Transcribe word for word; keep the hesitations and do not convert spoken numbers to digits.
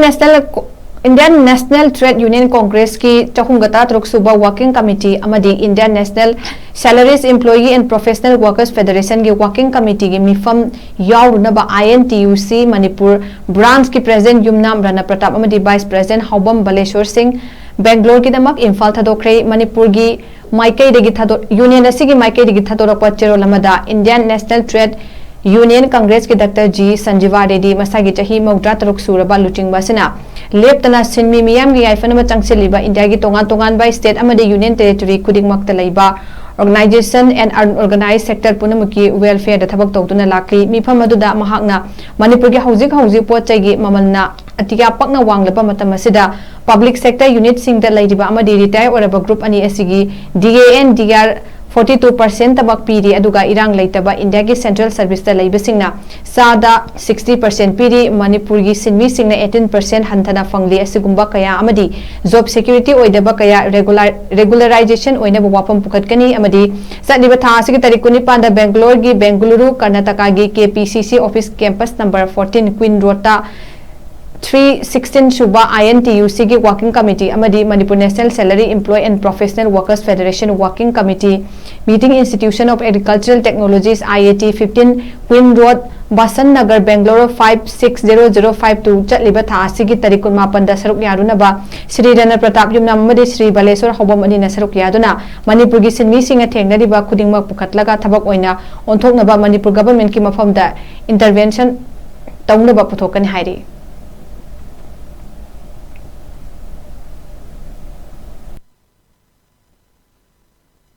National Indian National Trade Union Congress ꯀꯤ ꯆꯍꯨꯝꯒ ꯇꯔꯥꯇꯔꯨꯛ ꯁꯨꯕ Working Committee ꯑꯃꯗꯤ Indian National Salaries Employee and Professional Workers Federation ꯒꯤ Working Committee ꯒꯤ ꯃꯤꯐꯝ ꯌꯥꯎꯔꯨꯅꯕ I N T U C Manipur branch ꯀꯤ President ꯌꯨꯝꯅꯥꯝ ꯔꯅ ꯄ꯭ꯔꯇꯥꯞ ꯑꯃꯗꯤ Vice President ꯍꯥꯎꯕꯝ ꯕꯂꯦꯁꯣꯔ ꯁꯤꯡ ꯕꯦꯡꯒ꯭ꯂꯣꯔꯒꯤꯗꯃꯛ ꯏꯝꯐꯥꯜ ꯊꯥꯗꯣꯛꯈ꯭ꯔꯦ꯫ ꯃꯅꯤꯄꯨꯔꯒꯤ ꯃꯥꯏꯀꯩꯗꯒꯤ ꯊꯥꯗꯣꯛ-, Union ꯑꯁꯤꯒꯤ ꯃꯥꯏꯀꯩꯗꯒꯤ ꯊꯥꯗꯣꯔꯛꯄ ꯆꯦꯔꯣꯜ ꯑꯃꯗ Indian National Trade Union Congress ꯀꯤ Doctor G ꯁꯟꯖꯤꯕꯥ ꯔꯦꯗꯤ, ꯃꯁꯥꯒꯤ ꯆꯍꯤ ꯃꯧꯗ꯭ꯔꯥ ꯇꯔꯨꯛ ꯁꯨꯔꯕ ꯂꯨꯆꯤꯡꯕ ꯑꯁꯤꯅ ꯂꯦꯞꯇꯅ ꯁꯤꯟꯃꯤ ꯃꯤꯌꯥꯝꯒꯤ ꯌꯥꯏꯐꯅꯕ ꯆꯪꯁꯤꯜꯂꯤꯕ ꯏꯟꯗꯤꯌꯥꯒꯤ ꯇꯣꯉꯥꯟ ꯇꯣꯉꯥꯟꯕ state ꯑꯃꯗꯤ Union Territory ꯈꯨꯗꯤꯡꯃꯛꯇ ꯂꯩꯕ organization and unorganized sector ꯄꯨꯝꯅꯃꯛꯀꯤ welfare ꯗ ꯊꯕꯛ ꯇꯧꯗꯨꯅ ꯂꯥꯛꯂꯤ꯫ ꯃꯤꯐꯝ ꯑꯗꯨꯗ ꯃꯍꯥꯛꯅ ꯃꯅꯤꯄꯨꯔꯒꯤ ꯍꯧꯖꯤꯛ ꯍꯧꯖꯤꯛ ꯄꯣꯠ ꯆꯩꯒꯤ ꯃꯃꯜꯅ ꯑꯇꯤꯌꯥ ꯄꯛꯅ ꯋꯥꯡꯂꯕ ꯃꯇꯝ ꯑꯁꯤꯗ public sector unit ꯁꯤꯡꯗ ꯂꯩꯔꯤꯕ ꯑꯃꯗꯤ retire ꯑꯣꯏꯔꯕ group ꯑꯅꯤ ꯑꯁꯤꯒꯤ D A N D R forty two percent ꯇꯃꯛ ꯄꯤꯔꯤ, ꯑꯗꯨꯒ ꯏꯔꯥꯡ ꯂꯩꯇꯕ ꯏꯟꯗꯤꯌꯥꯒꯤ central service ꯇ ꯂꯩꯕꯁꯤꯡꯅ ꯆꯥꯗ sixty percent ꯄꯤꯔꯤ꯫ ꯃꯅꯤꯄꯨꯔꯒꯤ ꯁꯤꯟꯃꯤꯁꯤꯡꯅ eighteen percent ꯍꯟꯊꯅ ꯐꯪꯂꯤ꯫ ꯑꯁꯤꯒꯨꯝꯕ ꯀꯌꯥ ꯑꯃꯗꯤ job security ꯑꯣꯏꯗꯕ ꯀꯌꯥ regular-, regularization ꯑꯣꯏꯅꯕ ꯋꯥꯐꯝ ꯄꯨꯈꯠꯀꯅꯤ ꯑꯃꯗꯤ ꯆꯠꯂꯤꯕ ꯊꯥ ꯑꯁꯤꯒꯤ ꯇꯥꯔꯤꯛ ꯀꯨꯟꯅꯤꯄꯥꯟꯗ ꯕꯦꯡꯒꯂꯣꯔꯒꯤ Bengaluru ꯀꯔꯅꯥꯇꯀꯥꯒꯤ K P C C office campus number fourteen Queen Road ꯇ three sixteen ꯁꯨꯕ I N T U C ꯒꯤ Working Committee ꯑꯃꯗꯤ Manipur National Salary Employee and Professional Workers Federation Working Committee meeting Institution of Agricultural Technologies, I A T, fifteen Queen Road, Basan Nagar, Bangalore five six zero zero five two ꯆꯠꯂꯤꯕ ꯊꯥ ꯑꯁꯤꯒꯤ ꯇꯥꯔꯤꯛ ꯀꯨꯟꯃꯥꯄꯟꯗ ꯁꯔꯨꯛ ꯌꯥꯔꯨꯅꯕ ꯁ꯭ꯔꯤ ꯔꯅ ꯄ꯭ꯔꯇꯥꯞ ꯌꯨꯝꯅꯥꯝ ꯑꯃꯗꯤ ꯁ꯭ꯔꯤ ꯕꯂꯦꯁꯣꯔ ꯍꯥꯎꯕꯝ ꯑꯅꯤꯅ ꯁꯔꯨꯛ ꯌꯥꯗꯨꯅ ꯃꯅꯤꯄꯨꯔꯒꯤ ꯁꯤꯟꯃꯤꯁꯤꯡꯅ ꯊꯦꯡꯅꯔꯤꯕ ꯈꯨꯗꯤꯡꯃꯛ ꯄꯨꯈꯠꯂꯒ ꯊꯕꯛ ꯑꯣꯏꯅ ꯑꯣꯟꯊꯣꯛꯅꯕ ꯃꯅꯤꯄꯨꯔ government ꯀꯤ ꯃꯐꯝꯗ intervention ꯇꯧꯅꯕ ꯄꯨꯊꯣꯛꯀꯅꯤ ꯍꯥꯏꯔꯤ꯫